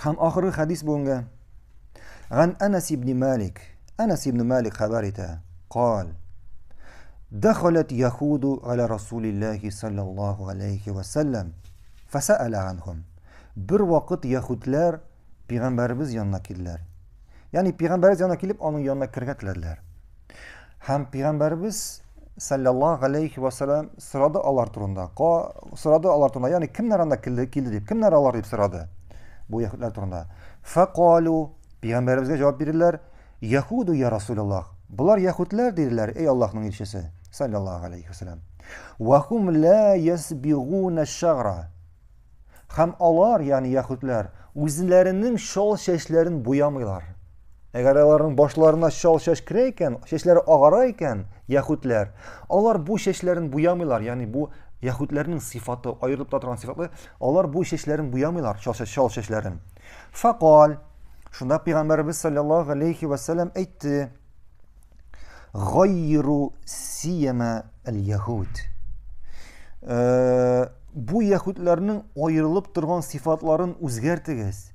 Һәм ахыргы хәдис бүгенгә. Ган Анас ибн Малик. Анас ибн Малик хәбәр итә. Кал. Дахалат яхуду аля Расулиллахи саллаллаху алейхи ва саллям. Фаса'аля анхум. Бер вакыт яхудлар пәйгамбәребез янына килделәр. Ягъни пәйгамбәребез янына килеп, аның янына керергә теләделәр. Һәм пәйгамбәребез саллаллаһу алейхи ва саллям сорады алар турында. Ка сорады алар турында, ягъни кемнәр анда килде, килде дип, кемнәр алар дип сорады. Бу яһүдләр турында. Фақалу пәйгамбәребезгә җавап бирделәр: Яһуду я Расулаллах. Болар яһүдләр диделәр, эй Аллаһның илчесе саллаллаһу алейхи ва саллям. Ва хум ла ясбигуна шагра. Һәм алар, ягъни яһүдләр, үзләренең чал чәчләрен буямыйлар. Әгәр аларның башларына чал чәч керә икән, чәчләре агара икән, яһүдләр, алар бу чәчләрен буямыйлар, ягъни бу яһүдләрнең сыйфаты, аерылып та торган сыйфаты, алар бу чәчләрен буямыйлар, чал, чал чәчләрен. Факал, шунда пәйгамбәребез саллаллаһу алейхи ва саллям әйтте, Гайру сияма әл-яһуд. Э, бу яһүдләрнең аерылып торган сыйфатларын үзгәртегез.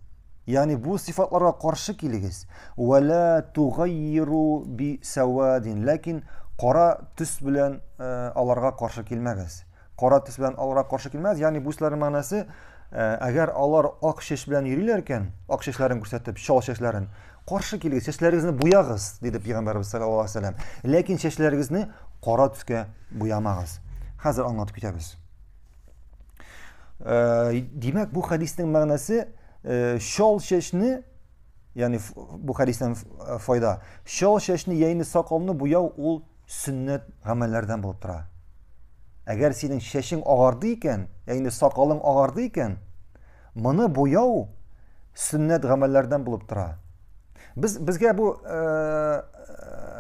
Ягъни бу сыйфатларга каршы килегез. Вала тугайру би савадин. Ләкин кара төс белән э, аларга каршы килмәгез. Кара төс белән аларга каршы килмәс. Ягъни бу сүзләрнең мәгънәсе, э, әгәр алар ак чәч белән йөриләр икән, ак чәчләрен күрсәтеп, чал чәчләрен, каршы килегез, чәчләрегезне буягыз, диде пәйгамбәрбез саллаллаһу алейһи вәсәлләм. Ләкин чәчләрегезне кара төскә буямагыз. Хәзер аңлатып китәбез. Э, димәк, бу хәдиснең мәгънәсе э, чал чәчне, ягъни бу хәдистән файда, чал чәчне яисә сакалны буяу ул сөннәт гамәлләрдән булып тора. Әгәр синең чәчең агарды икән, ягъни сакалың агарды икән, моны буяу сөннәт гамәлләрдән булып тора. Без безгә бу э,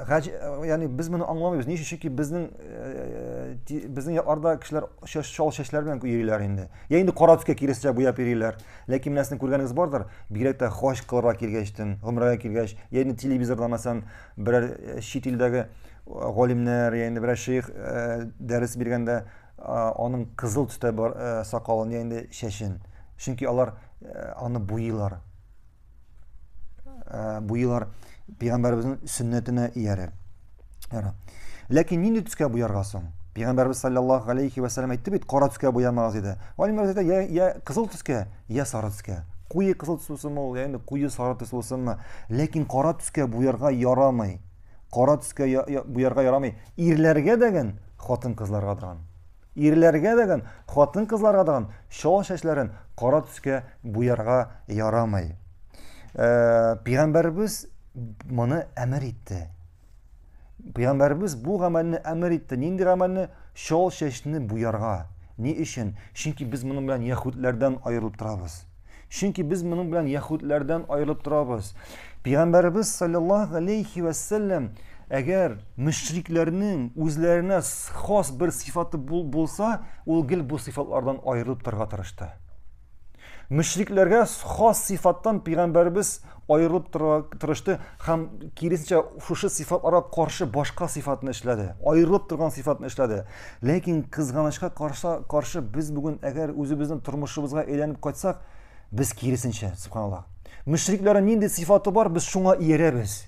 гаҗ, ягъни без моны аңламыйбыз. Ни өчен? Чөнки безнең э, безнең якларда кешеләр чал чәчләр белән йөриләр инде. Я инде кара төскә киресенчә буяп йөриләр. Ләкин менә сезнең күргәнегез бардыр, бигрәк тә хаҗ кылырга килгәчтен, гомрәгә килгәч, я инде телевизорда мәсәлән, берәр э, чит илдәге э, галимнәр я инде берәр шейх э, дәрес биргәндә аның кызыл төстә бар сакалын я инде чәчен. Чөнки алар аны буйыйлар. Буйыйлар пәйгамбәребезнең сөннәтенә ияреп. Ләкин нинди төскә буярга соң? Пәйгамбәребез саллаллаһу алейхи ва саллям әйтте бит, кара төскә буямагыз диде. Галимнәр әйтә, я, я кызыл төскә, я сары төскә. Куе кызыл төс булсынмы ул, я инде куе сары төс булсынмы. Ләкин кара төскә буярга ярамый. Кара төскә я, я, буярга ярамый. Ирләргә дәген, хатын-кызларга дагын. Ирләргә дәген, хатын-кызларга дагын чал чәчләрен кара төскә буярга ярамый. Э, Пәйгамбәребез моны әмер итте. Пәйгамбәребез бу гамәлне әмер итте. Нинди гамәлне? Чал чәчне буярга. Ни өчен? Чөнки без моның белән яһүдләрдән аерылып торабыз. Чөнки без моның белән яһүдләрдән аерылып торабыз. Пәйгамбәребез саллаллаһу алейхи ва саллям әгәр мөшрикләрнең үзләренә хас бер сыйфаты булса, ул гел бу сыйфатлардан аерылып торырга тырышты. Мөшрикләргә хас сыйфаттан пәйгамбәребез аерылып тырышты һәм киресенчә шушы сыйфатларга каршы башка сыйфатны эшләде. Аерылып торган сыйфатны эшләде. Ләкин кызганычка каршы, каршы без бүген әгәр үзебезнең тормышыбызга әйләнеп кайтсак, без киресенчә, субханаллах. Мөшрикләрнең нинди сыйфаты бар, без шуңа иярәбез.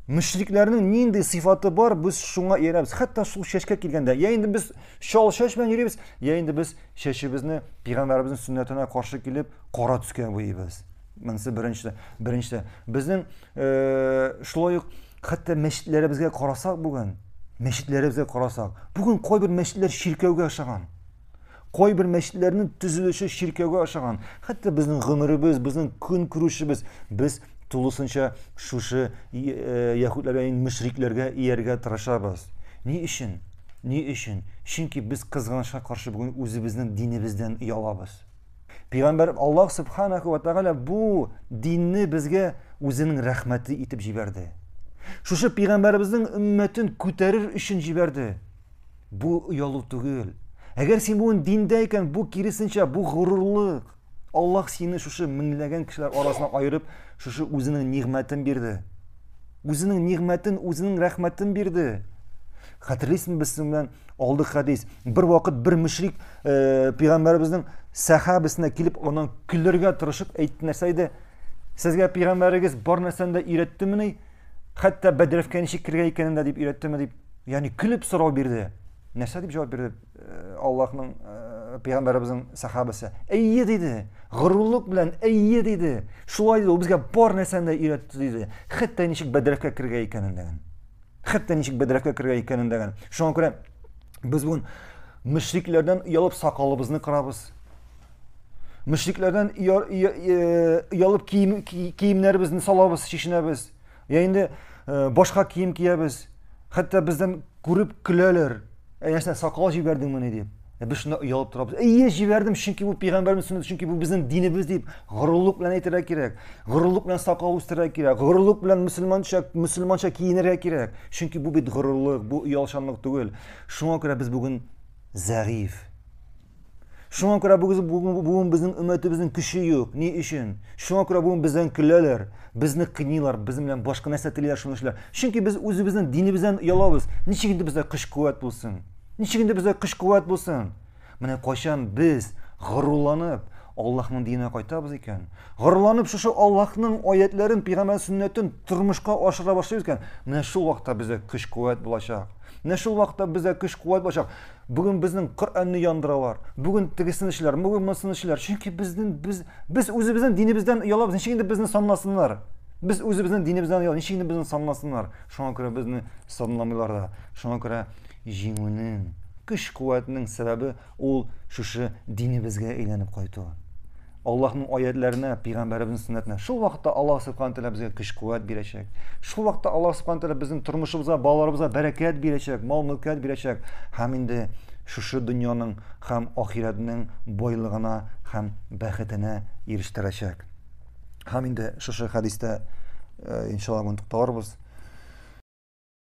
Мөшрикләрнең нинди сыйфаты бар, без шуңа иярәбез. Хәтта шул чәчкә килгәндә, я инде без чал чәч белән йөрибез, я инде без чәчебезне пәйгамбәребезнең сөннәтенә каршы килеп, кара төскә буйыйбыз. Монысы беренче, беренче. Безнең э, шулай ук хәтта мәчетләребезгә карасак бүген, мәчетләребезгә карасак, бүген кайбер мәчетләр чиркәүгә охшаган. Кайбер мәчетләрнең төзелеше чиркәүгә охшаган. Хәтта безнең гомеребез, безнең көн күрүшебез, без тулысынча шушы э, яһүдләргә, мөшрикләргә ияргә тырышабыз. Ни өчен? Ни өчен? Чөнки без кызганычка каршы бүген үзебезнең динебездән оялабыз. Пәйгамбәр Аллаһ субханаху ва тааля бу динне безгә үзенең рәхмәте итеп җибәрде. Шушы пәйгамбәребезнең өммәтен күтәрер өчен җибәрде. Бу оялу түгел. Әгәр син бүген диндә икән, бу киресенчә, бу горурлык. Аллаһ сине шушы меңләгән кешеләр арасына аерып, шушы үзенең нигъмәтен бирде. Үзенең нигъмәтен, үзенең рәхмәтен бирде. Хәтерлисезме без сезнең белән алдык хәдис. Бер вакыт бер мөшрик э, пәйгамбәребезнең сәхабесенә килеп, аннан көлергә тырышып әйтте нәрсә иде? Сезгә пәйгамбәрегез бар нәрсәне дә өйрәттемени? Хәтта бәдрәфкә ничек керергә икәнен дә дип өйрәттеме дип, ягъни көлеп сорау бирде. Нәрсә дип җавап бирде э, Аллаһның э, пәйгамбәребезнең сәхабәсе? Әйе диде. Горурлык белән әйе диде. Шулай диде, ул безгә бар нәрсәне дә өйрәтте диде. Хәтта ничек бәдрәфкә керергә икәнен дә. Хәтта ничек бәдрәфкә керергә икәнен дә. Шуңа күрә без бүген мөшрикләрдән оялып сакалыбызны кырабыз. Мөшрикләрдән оялып кием, киемнәребезне салабыз, чишенәбез. Я инде э, башка кием киябез. Хәтта бездән күреп көләләр. Әй, нәрсә, сакал җибәрдеңмени дип. Ә без шунда оялып торабыз. Әйе, җибәрдем, чөнки бу пәйгамбәрнең сөннәте, чөнки бу безнең динебез дип горурлык белән әйтергә кирәк. Горурлык белән сакал үстерергә кирәк. Горурлык белән мөселманча, мөселманча киенергә кирәк. Чөнки бу бит горурлык, бу оялчанлык түгел. Шуңа күрә без бүген зәгыйфь. Шуңа күрә бүген, бүген, бүген безнең өммәтебезнең көче юк. Ни өчен? Шуңа күрә бүген бездән көләләр, безне кыйныйлар, безнең белән башка нәрсә телиләр, шуны эшләр. Чөнки без үзебезнең динебездән оялабыз. Ничек инде бездә көч-куәт булсын? Ничек инде бездә көч-куәт булсын? Менә кайчан без горурланып Аллаһның диненә кайтабыз икән, горурланып шушы Аллаһның аятләрен, пәйгамбәр сөннәтен тормышка ашыра башлыйбыз икән, менә шул вакытта бездә көч-куәт булачак. Менә шул вакытта бездә көч-куәт булачак. Бүген безнең Коръәнне яндыралар. Бүген тегесен эшләр, бүген монысын эшләр. Чөнки безнең без без үзебезнең динебездән оялабыз. Ничек инде безне санласыннар? Без үзебезнең динебездән оялабыз. Ничек инде безне санласыннар? Шуңа күрә безне санламыйлар да. Шуңа күрә җиңүнең, көч-куәтнең сәбәбе ул шушы динебезгә әйләнеп кайту. Аллаһның аятләренә, пәйгамбәребезнең сөннәтенә. Шул вакытта Аллаһ субхана тәгалә безгә көч-куәт бирәчәк. Шул вакытта Аллаһ субхана тәгалә безнең тормышыбызга, балаларыбызга бәрәкәт бирәчәк, мал-мөлкәт бирәчәк һәм инде шушы дөньяның һәм ахирәтнең байлыгына һәм бәхетенә ирештерәчәк. Һәм инде шушы хәдистә э, иншалла бүген тукталырбыз.